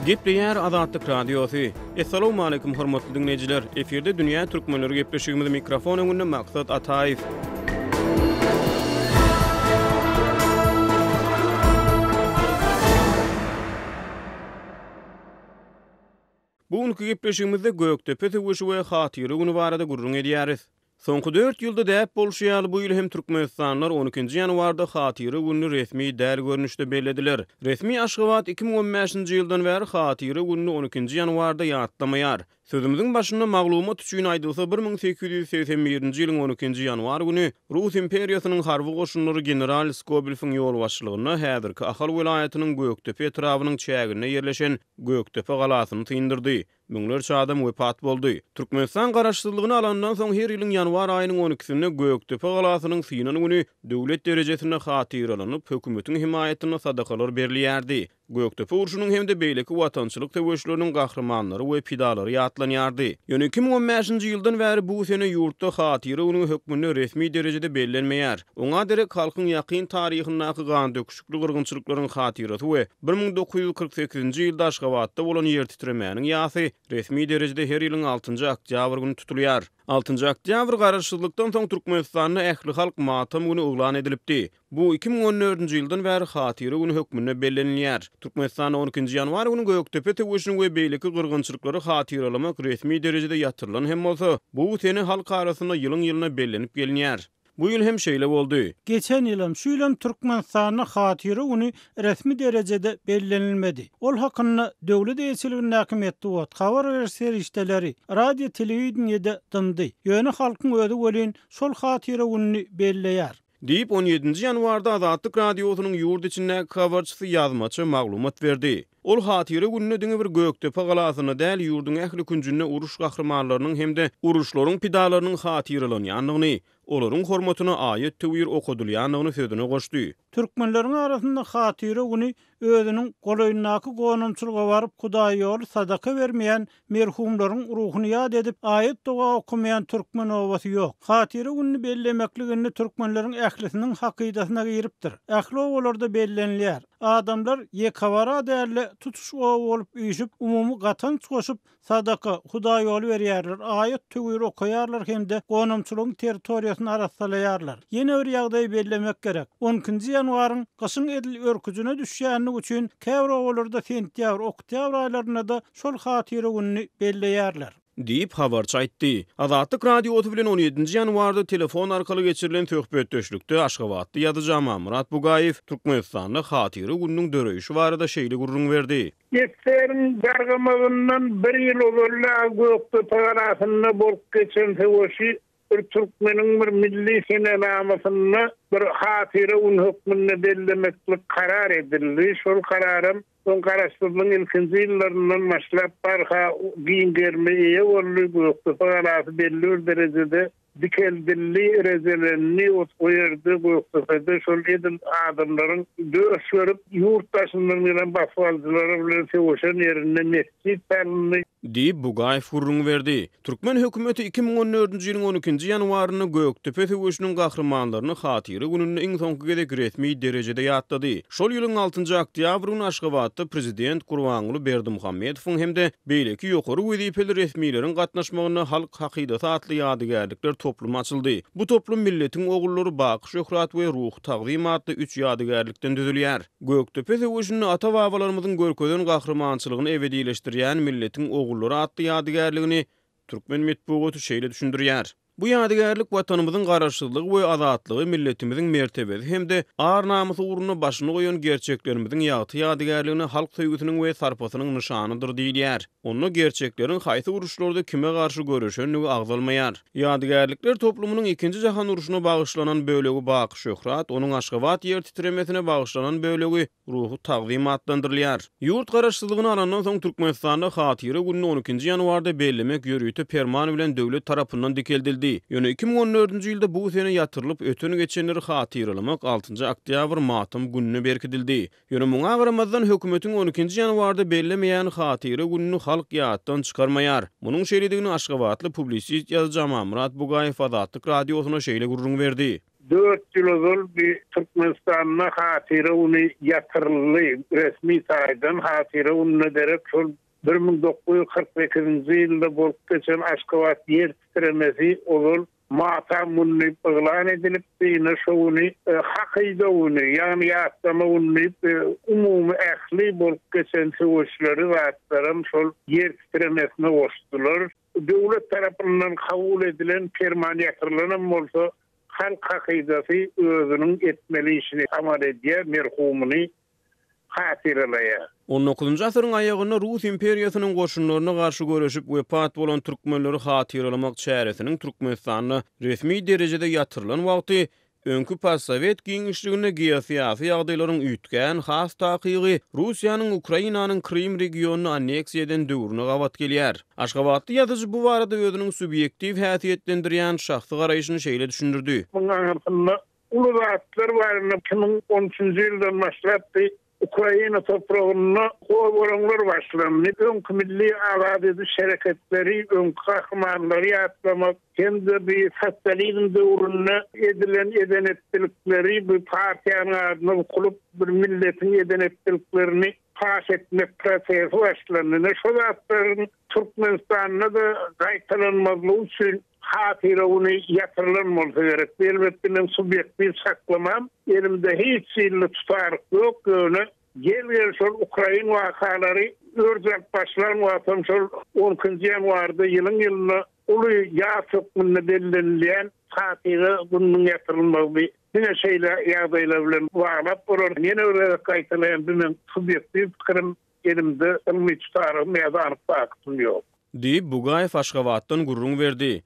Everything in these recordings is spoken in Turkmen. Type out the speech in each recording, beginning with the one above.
Gepleýär Azatlyk Radiosy. Essalawmaleýkim hormatly diňleýjiler! Efirde Dünýä Türkmenleri gepleşigimiz mikrofon öňünde Maksat Ataýew. Bu günki gepleşigimizde Gökdepe söweşi we Hatyra güni barada gürrüň edýäris. Soňky dört ýylda däp bolşy ýaly, bu ýyl hem türkmenistanlylar on ikinji ýanwarda Hatyra gününi resmi däl görnüşde bellediler. Resmi Aşgabat 2015-nji ýyldan bäri Hatyra gününi on ikinji ýanwarda ýatlamaýar. Sözümiziň başynda maglumat üçin aýdylsa, 1881-nji ýylyň on ikinji ýanwar güni Rus imperiýasynyň harby goşunlary general Skobelewiň ýolbaşçylygynda häzirki Ahal welaýatynyň Gökdepe etrabynyň çäginde ýerleşen Gökdepe galasyny syndyrdy. Müňlerçe adam wepat boldy. Türkmenistan garaşsyzlygyny alandan soň her ýylyň ýanwar aýynyň on ikisinde Gökdepe galasynyň synan güni döwlet derejesinde hatyralanyp, hökümetiň hemaýatynda sadakalar berilýärdi. Gökdepe urşunyň hem-de beýleki watançylyk söweşleriniň gahrymanlary we pidalary ýatlanýardy. Ýöne 2015-nji ýyldan bäri bu sene ýurtda Hatyra güni hökmünde resmi derejede bellenmeýär. Oňa derek halkyň ýakyn taryhyndaky gandöküşikli gyrgynçylyklaryň hatyrasy we 1948-nji ýylda Aşgabatda bolan ýertitremäniň ýasy resmi derejede her ýylyň altynjy oktýabr güni tutulýar. Altynjy oktýabr Garaşsyzlykdan soň Türkmenistanda ählihalk matam güni yglan edilipdi. Bu 2014-nji ýyldan bäri Hatyra güni hökmünde bellenilýär. Türkmenistanda on ikinji ýanwar güni Gökdepe söweşini we beýleki gyrgynçylyklary hatyralamak resmi derejede ýatyrylan hem bolsa, bu sene halk arasynda ýylyň-ýylyna bellenip gelinýär. Bu ýyl hem şeýle boldy. Geçen ýylam, şu ýylam Türkmenistanda Hatyra güni resmi derejede bellenilmedi. Ol hakynda döwlet eýeçiligindäki metbugat, habar beriş serişdeleri, radio, telewideniýe-de dymdy. Ýöne halkyň özi welin şol Hatyra gününi belleýär. Diýip, on ýedinji ýanwarda Azatlyk Radiosynyň ýurt içindäki habarçysy ýazmaça maglumat berdi. Ol Hatyra gününe diňe bir Gökdepe galasynda däl, ýurduň ähli künjünde uruş gahrymanlarynyň hem-de uruşlaryň pidalarynyň hatyralanýandygyny, olaryň hormatyna aýat-töwir okadylýandygyny sözüne goşdy. Türkmenleriň arasynda Hatyra güni özüniň golaýyndaky gonamçylyga baryp hudaýýoly sadaka bermeýän merhumlaryň ruhuny ýat edip aýat-doga okamaýan türkmen obasy ýok. Hatyra gününi bellemeklik indi türkmenleriň ählisiniň hakydasyna giripdir. Ähli obalarda bellenilýär. Adamlar ýekebara däl-de tutuş oba bolup üýşüp umumy gatanç goşup Sadaka, hudaýýoly berýärler, aýat-töwir okaýarlar hem-de gonamçylygyň territoriýasyny arassalaýarlar. Ýene bir ýagdaýy bellemek gerek. On ikinji ýanwaryň gyşyň edil örküjine düşýänligi üçin käbir obalarda sentýabr, oktýabr aýlarynda-da şol hatyra gününi belleýärler. Diýip, habarçy aýtdy. Azatlyk Radiosy bilen on ýedinji ýanwarda telefon arkaly geçirilen söhbetdeşlikde aşgabatly ýazyjy Amanmyrat Bugaýew Türkmenistanda Hatyra gününiň döreýşi barada şeýle gürrüň berdi. Ssr-iň dargamagyndan bir ýyl ozal Gökdepe galasynda bolup geçen söweşi bir türkmeniň bir milli senenamasynda bir hatyra gün hökmünde bellemeklik karar edildi. Şol kararam soň Garaşsyzlygyň ilkinji ýyllaryndan başlap barha giň gerime eýe boldy. Gökdepe galasy belli bir derejede Dikeldildi, rejelendi, o ýerde Gökdepede şol edil adamlaryň döş gerip, ýurt daşyndan gelen basybalyjylar bilen söweşen ýerinde metjit salyndy. Diýip, Bugaýew gürrüň berdi. Türkmen hökümeti 2014-nji ýylyň on ikinji ýanwarynda Gökdepe söweşiniň gahrymanlaryny Hatyra gününde iň soňky gezek resmi derejede ýatlady. Şol ýylyň altynjy oktýabr güni Aşgabatda prezident Gurbanguly Berdimuhamedowyň hem-de beýleki ýokary wezipeli resmileriň gatnaşmagynda Halk hakydasy atly ýadygärlikler toplumy açyldy. Bu toplum Milletiň ogullary, Baky şöhrat we Ruhy tagzym atly üç ýadygärlikden düzülýär. Gökdepe söweşinde ata-babalarymyzyň görkezen gahrymançylygyny ebedileşdirýän Milletiň ogullary atly ýadygärligini türkmen metbugaty şeýle düşündirýär. Bu ýadygärlik Watanymyzyň Garaşsyzlygy we azatlygy, milletimiziň mertebesi hem-de ar-namysy ugrunda başyny goýan gerçeklerimiziň ýagty ýadygärligine halk söýgüsiniň we sarpasynyň nyşanydyr diýilýär. Onda gerçekleriň haýsy uruşlarda kime garşy göreşendigi agzalmaýar. Ýadygärlikler toplumynyň Ikinji jahan urşuna bagyşlanan bölegi Baky şöhrat, onuň Aşgabat ýer titremesine bagyşlanan bölegi Ruhy tagzym atlandyrylýar. Ýurt Garaşsyzlygyny alandan soň Türkmenistanda Hatyra gününi on ikinji ýanwarda bellemek ýörite perman bilen döwlet tarapyndan dikeldildi. Ýöne 2014-nji ýylda bu sene ýatyrylyp, öten-geçenleri hatyralamak altynjy oktýabr matam gününe berkidildi. Ýöne muňa garamazdan hökümetiň on ikinji ýanwarda bellemeýän Hatyra gününi halk ýatdan çykarmaýar. Munuň şeýledigini aşgabatly publisist ýazyjy Amanmyrat Bugaýew Azatlyk Radiosyna şeýle gürrüň berdi. Dört ýyl ozal bi Türkmenistanda Hatyra güni ýatyryldy. Resmi taýdan Hatyra gününe derek şol 1948-nji ýylda bolup geçen Aşgabat ýer titremesi ozal matam güni diýip yglan edilipdi. Ine şo güni Hakyda güni, ýagny ýatlama güni diýip umumy ähli bolup geçen söweşleri zatlaram şol ýer titremesine goşdular. Döwlet tarapyndan kabul edilen perman ýatyrylanam bolsa, halk hakydasy özüniň etmeli işini amal edýär, merhumyny hatyralaýar. On dokuzynjy asyryň aýagynda Rus imperiýasynyň goşunlaryna garşy göreşip wepat bolan türkmenleri hatyralamak çäresiniň Türkmenistanda resmi derejede ýatyrylan wagty Öňki postsowet giňişliginde geosyýasy ýagdaýlaryň üýtgän, has takygy, Russiýanyň Ukrainanyň Krym regionyny anneksiýa eden döwrüne gabat gelýär. Aşgabatly ýazyjy bu barada özüniň subýektiw häsiýetlendirýän şahsy garaýşyny şeýle düşündirdi. Munuň aňyrsynda uly zatlar bar. Indi 2013-nji ýyldan başlap bi Ukraina topragynda gozgalaňlar başlandy. Öňki milli azat ediş hereketleri, öňki gahrymanlary ýatlamak hem-de bi sosializm döwründe edilen eden-etdilikleri bu partiýanyň adyna bukulyp, bir milletiň eden-etdiliklerini paş etmek prosesi başlandy. Ine, şo zatlaryň Türkmenistanda-da gaýtalanmazlygy üçin Hatyra güni ýatyrylan bolsa gerek. Bu elbetde meň subýektiw çaklamam. Elimde hiç hilli tutaryk ýok, ýöne gel-gel şol ukrain wakalary örç alyp başlan wagtam şol on ikinji ýanwarda ýylyň-ýylyna uly ýas hökmünde bellenilýän Hatyra gününiň ýatyrylmagy bi diňe şeýle ýagdaýlar bilen baglap bolar. Ýene bir gezek gaýtalaýan, bu meň subýektiw pikirim. Elimde ylmy tutarygym ýa-da anyk faktym ýok. Diýip, Bugaýew Aşgabatdan gürrüň berdi.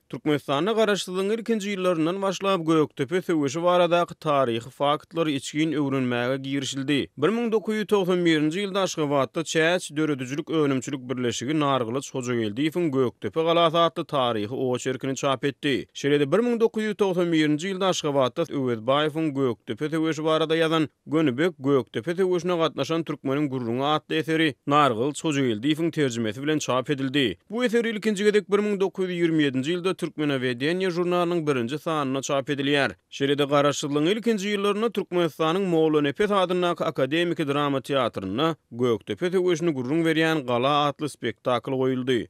Türkmenistanda garaşsyzlygyň ilkinji ýyllaryndan başlap Gökdepe söweşi baradaky taryhy faktlary içgin öwrenmäge girişildi. 1991-nji ýylda Aşgabatda Çäç döredijilik önümçilik birleşigi Nargylyç Hojageldiýewiň Gökdepe galasy atly taryhy oçerkini çap etdi. Şeýle-de 1991-nji ýylda Aşgabatda Öwezbaýewiň Gökdepe söweşi barada ýazan Gönübek Gökdepe söweşine gatnaşan türkmeniň gürrüňi atly eseri Nargylyç Hojageldiýewiň terjimesi bilen çap edildi. Bu eser ilkinji gezek 1927-nji ýylda Türkmenowedeniýe žurnalynyň birinji sanynda çap edilýär. Şeýle-de Garaşsyzlygyň ilkinji ýyllarynda Türkmenistanyň Mollanepes adyndaky akademiki drama teatrynda Gökdepe söweşini gürrüň berýän Gala atly spektakl goýuldy.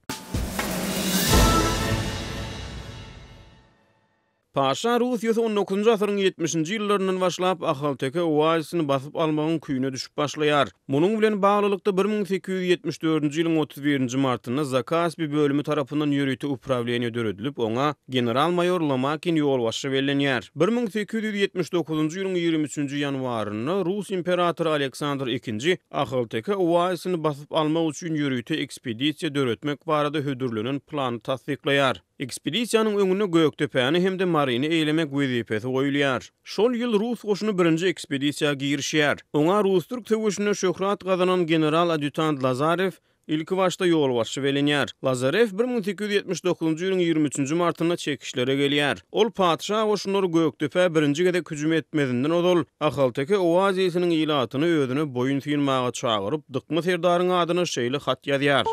Patyşa Russiýasy on dokuzynjy asyryň ýetmişinji ýyllaryndan başlap Ahalteke oazisini basyp almagyň küýüne düşüp başlaýar. Munuň bilen baglylykda, 1874-nji ýylyň 31-nji martynda Zakaspi bölümi tarapyndan ýörite uprawleniýe döredilip, oňa general-maýor Lomakin ýolbaşçy bellenýär. 1879-njy ýylyň 23-nji ýanwarynda rus imperatory Aleksandr II Ahalteke oazisini basyp almak üçin ýörite ekspedisiýa döretmek barada hödürlenen plany tassyklaýar. Ekspedisiýanyň öňünde Gökdepäni hem-de Maryny eýelemek wezipesi goýulýar. Şol ýyl rus goşuny birinji ekspedisiýa girişýär. Oňa rus-türk söweşinde şöhrat gazanan general-adýutant Lazarew ilkibaşda ýolbaşçy bellenýär. Lazarew 1879-njy ýylyň 23-nji martynda çekişlere gelýär. Ol patyşa goşunlary Gökdepä birinji gezek hüjüm etmezinden ozal, Ahalteke oazisiniň ilatyny özüne boýun synmaga çagyryp, Dykma serdaryň adyna şeýle hat ýazýar.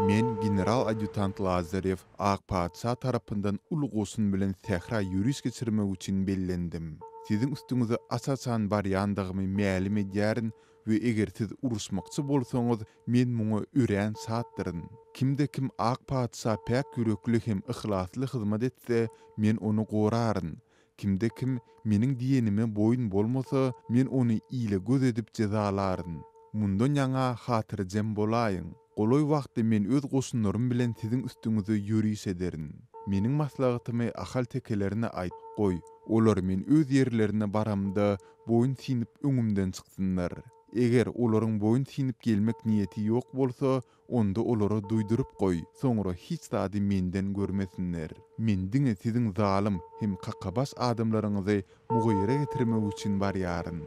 Men general-adýutant Lazarew ak patyşa tarapyndan uly goşun bilen sähra ýöriş geçirmek üçin bellendim. Siziň üstüňize aç-açan barýandygymy mälim edýärin we eger siz uruşmakçy bolsaňyz, men muňa örän şatdyryn. Kimde-kim ak patyşa päk ýürekli hem yhlasly hyzmat etse, men ony goraryn. Kimde-kim meniň diýenime boýun bolmasa, men ony ile göz edip jezalaryn. Mundan ýaňa hatyrjem bolaýyň. Golaý wagtda men öz goşunlarym bilen siziň üstüňize ýöriş ederin. Meniň maslahatymy Ahal tekelerine aýt, goý, olar men öz ýerlerine baramda boýun synyp öňümden çyksynlar. Eger olaryň boýun synyp gelmek niýeti ýok bolsa, Onda olara duýduryp goý, soňra hiç zady menden görmesinler. Men diňe siziň zalym hem kakabaş adamlaryňyzy mugyra getirmek üçin barýaryn.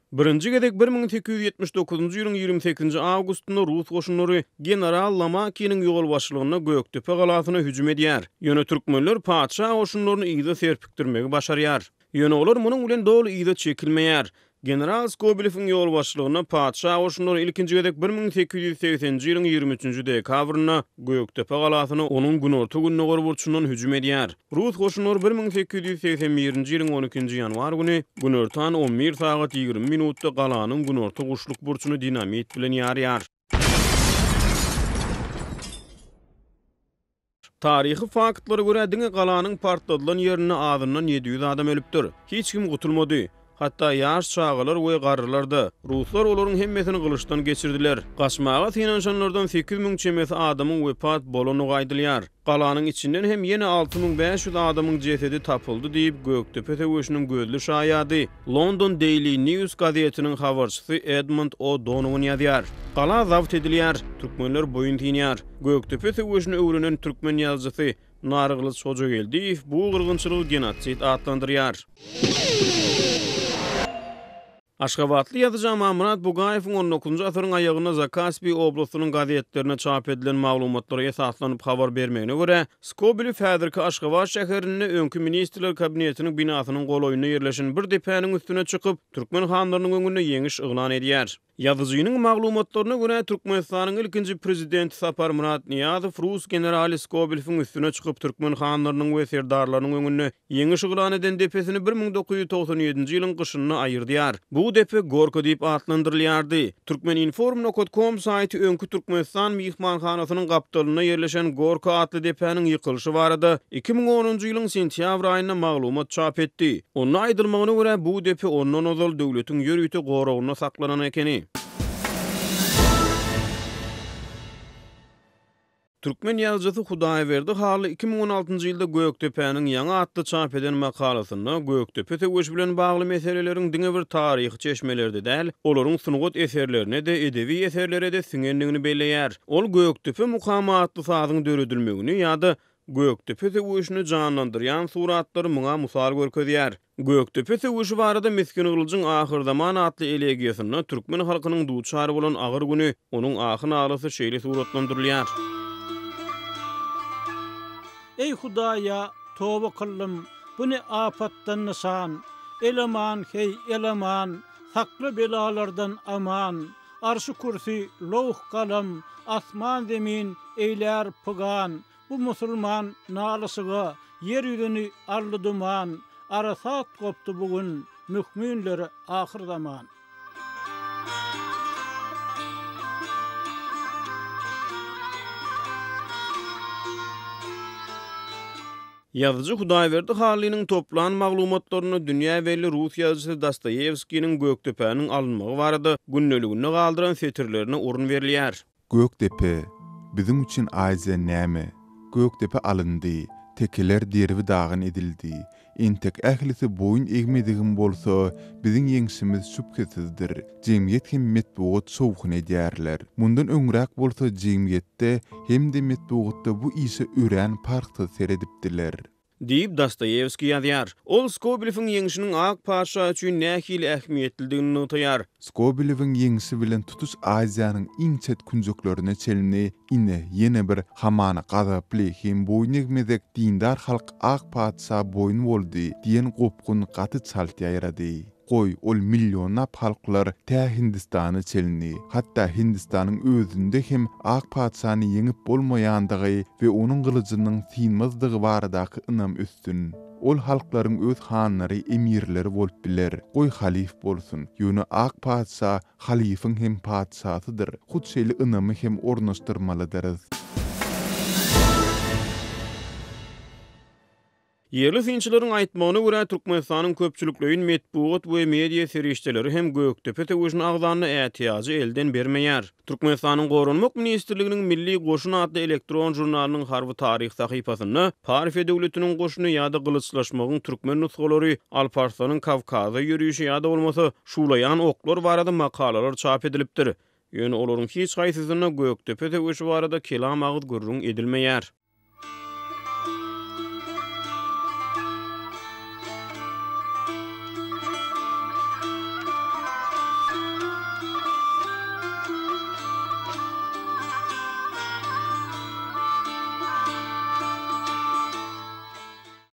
Birinji gezek 1879-nji ýylyň 28-nji awgustynda rus goşunlary general Lomakiniň ýolbaşçylygynda Gökdepe galasyna hüjüm edýär. Ýöne türkmenler patyşa goşunlaryny yza serpikdirmegi başarýar. Ýöne olar munuň bilen doly yza çekilmeýär. General Skobelewiň ýolbaşçylygynda patyşa goşunlary ilkinji gezek 1880-nji ýylyň 23-nji dekabrynda Gökdepe galasyna onuň günorta-gündogar burçundan hüjüm edýär. Rus goşunlary 1881-nji ýylyň 12-nji ýanwar güni günortan on bir sagat 20 minutda galanyň günorta guşluk burçuny dinamit bilen ýarýar. Taryhy faktlara görä, diňe galanyň partladylan ýerinde azyndan 700 adam ölüpdir. Hiç kim gutulmady. Hatda ýaş çagalar we garrylar-da. Ruslar olaryň hemmesini gylyçdan geçirdiler. Gaçmaga synanyşanlardan 8000 çemesi adamyň wepat bolandygy aýdylýar. Galanyň içinden hem ýene 6500 adamyň jesedi tapyldy diýip, Gökdepe söweşiniň gözli şaýady, London Daily News gazetiniň habarçysy Edmund O. Donowan ýazýar. Gala zabt edilýär. Türkmenler boýun synýar. Gökdepe söweşini öwrenen türkmen ýazyjysy Nargylyç Hojageldiýew bu gyrgynçylygy genosid atlandyrýar. Aşgabatly ýazyjy Amanmyrat Bugaýewiň on dokuzynjy asyryň aýagynda Zakaspiý oblastynyň gazetlerinde çap edilen maglumatlara esaslanyp habar bermegine görä, Skobelew häzirki Aşgabat şäherinde öňki Ministrler Kabinetiniň binasynyň golaýynda ýerleşen bir depäniň üstüne çykyp, türkmen hanlarynyň öňünde ýeňiş yglan edýär. Ýazyjynyň maglumatlaryna görä, Türkmenistanyň ilkinji prezidenti Saparmyrat Nyýazow rus generaly Skobelewiň üstüne çykyp, türkmen hanlarynyň we serdarlarynyň öňünde ýeňiş yglan eden depesini 1997-nji ýylyň gyşynda aýyrdýar. Bu depe Gorka diýip atlandyrylýardy. Türkmeninform nokat kom saýty öňki Türkmenistan myhmanhanasynyň gapdalynda ýerleşen Gorka atly depäniň ýykylyşy barada 2010-njy ýylyň sentýabr aýynda maglumat çap etdi. Onda aýdylmagyna görä, bu depe ondan ozal döwletiň ýörite goragynda saklanan ekeni. Türkmen ýazyjysy Hudaýberdi Hally 2016-njy ýylda Gökdepäniň ýaňy atly çap eden makalasynda Gökdepe söweşi bilen bagly meseleleriň diňe bir taryhy çeşmelerde däl, olaryň sungat eserlerine-de, edebi eserlere-de siňendigini belleýär. Ol Gökdepe mukamy atly sazyň döredilmegini ýa-da Gökdepe söweşini janlandyrýan suratlary muňa mysal görkezýär. Gökdepe söweşi barada Misgingylyjyň Ahyrzaman atly elegiýasynda türkmen halkynyň duçar bolan agyr güni, onuň ahy-nalasy şeýle suratlandyrylýar. Eý Hudaýa, toba kyldym, bu ne apatdan nyşan, El-aman, heý, el-aman, sakla belalardan aman, Arşy-kürsi, lowh-galam, asman-zemin eýlär pygan, Bu musulman nalyşyga ýer ýüzüni aldy duman, Arasat gopdy bu gün mühminlere ahyrzaman. Ýazyjy Hudaýberdi Hallynyň toplan maglumatlarynda dünýä belli rus ýazyjysy Dostoýewskiniň Gökdepäniň alynmagy barada gündeliginde galdyran setirlerine orun berilýär. Gökdepe, biziň üçin Aziýa näme? Gökdepe alyndy, tekeler derbi-dagyn edildi. Entek ählisi boýun egmedigem bolsa, biziň ýeňşimiz şübhesizdir. Jemgyýet hem metbugat şowhun edýärler. Mundan öňräk bolsa jemgyýetde hem-de metbugatda bu işe örän parhsyz seredipdiler. Diýip, Dostoýewskiý ýazýar. Ol Skobelewiň ýeňşiniň ak patyşa üçin nähili ähmiýetlidigini nygtaýar. Skobelewiň ýeňşi bilen tutuş Aziýanyň iň çet künjeklerine çenli ine, ýene bir, hamana gazaply hem boýun egmezek dindar halk ak patyşa boýun boldy diýen gopgun gaty çalt ýaýrady. Goý, ol millionlap halklar tä Hindistana çenli, hatda Hindistanyň özünde hem ak patyşany ýeňip bolmaýandygy we onuň gylyjynyň synmazdygy baradaky ynam össün. Ol halklaryň öz hanlary, emirleri bolup biler, goý halyf bolsun, ýöne ak patyşa halyfyň hem patyşasydyr, hut şeýle ynamy hem ornaşdyrmalydyrys. Ýerli synçylaryň aýtmagyna görä, Türkmenistanyň köpçülikleýin metbugat we media serişdeleri hem Gökdepe söweşini agzanda ätiýajy elden bermeýär. Türkmenistanyň Goranmak ministrliginiň Milli goşun atly elektron žurnalynyň harby taryh sahypasynda Parfiýa döwletiniň goşuny ýa-da gylyçlaşmagyň türkmen nusgalary, Alparslanyň Kawkaza ýörişi ýa-da bolmasa şuwlaýan oklar barada makalalar çap edilipdir. Ýöne olaryň hiç haýsysynda Gökdepe söweşi barada kelam agyz gürrüň edilmeýär.